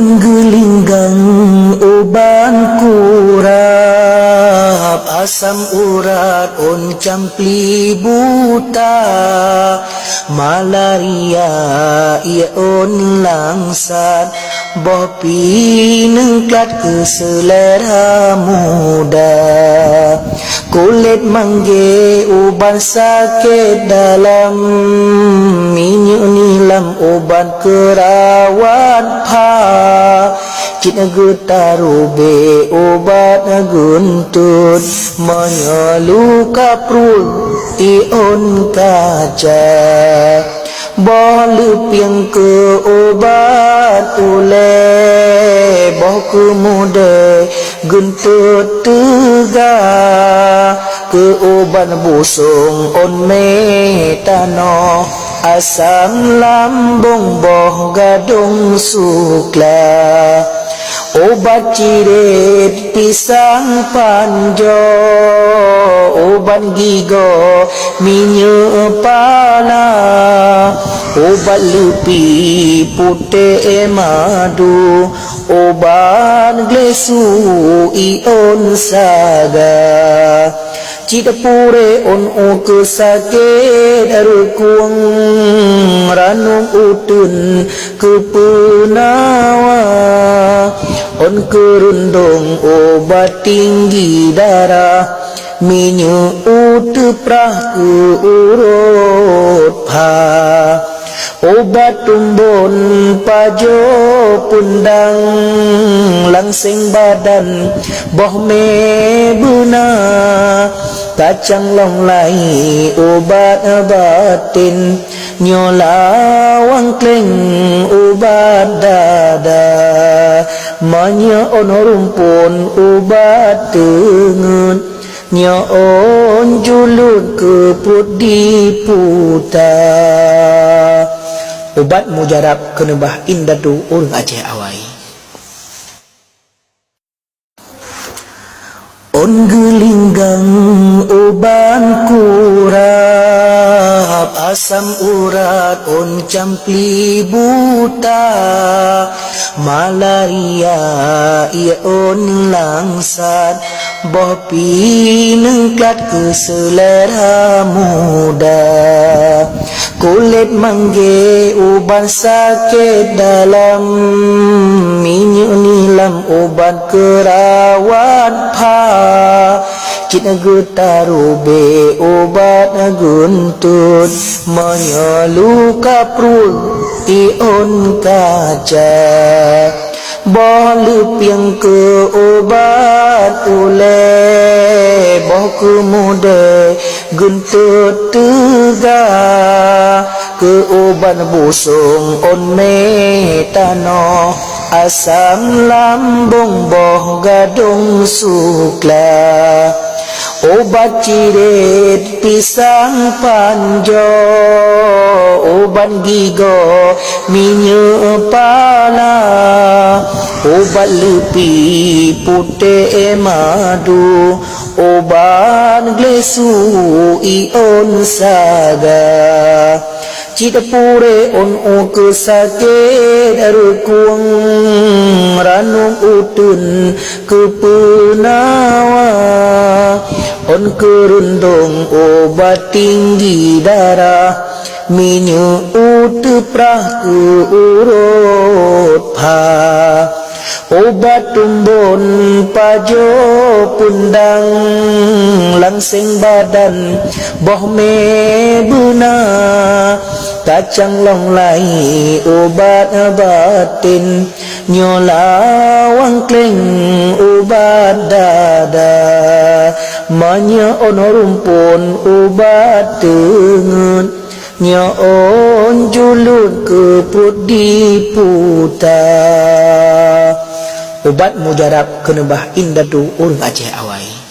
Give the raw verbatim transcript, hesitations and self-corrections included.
Geulinggang uban kurab, asam urat ôn campli buta, malaria ie ôn langsat, boh pineung klat keu seulera muda. Kulét manggé ubat sakét dalam, minyeuk nilam ubat keu rawat pha. Cit geutarubé ubat geuntot, meunyoe luka pruet iôn kaca. Boh leupieng keu ubat ulée, boh keumudée geuntot teuga, keu ubat busong ôn mé tanoh, asam lambong boh gadong sukla. Ubat cirét pisang panjoe, ubat gigoe minyeuk pala, ubat leupi putéh madu, ubat glé su iôn saga. Cit purée ôn ukeue sakét reukueng, ranub uteuen keu peunawa, ôn keu reundong ubat tinggi darah, minyeuk uteue prah keu urot pha. Ubat tumbon pajoh peundang, langseng badan boh mé beuna, kacang long lai ubat baten, nyoe lawang kleng ubat dada, manyeuk ôn rumpon ubat teungeut, nyoe ôn julot keu pruet diputa. Ubat mujarab keuneubah indatu ureuëng Aceh awai. Ôn geulinggang ubat kurab, asam urat ôn campli buta, malaria ie ôn langsat, boh pineung klat keu seulera muda. Kulét manggé ubat sakét dalam, minyeuk nilam ubat keu rawat pha. Cit geutarubé ubat geuntot, meunyoe luka pruet iôn kaca. Boh leupieng keu ubat ulée, boh keumudée geuntot teuga, keu ubat busong ôn mé tanoh, asam lambong boh gadong sukla. Ubat cirét pisang panjoe, ubat gigoe minyeuk pala, ubat leupi putéh madu, ubat glé su iôn saga. Cit purée ôn ukeue sakét reukueng, ranub uteuen keu peunawa, ôn keu reundong ubat tinggi darah, minyeuk uteue prah keu urot pha. Ubat tumbon pajoh peundang, langseng badan boh mé beuna, kacang long lai ubat baten, nyoe lawang kleng ubat dada, manyeuk ôn rumpon ubat teungeut, nyoe ôn julot keu pruet diputa. Ubat mujarab keuneubah indatu ureuëng Aceh awai.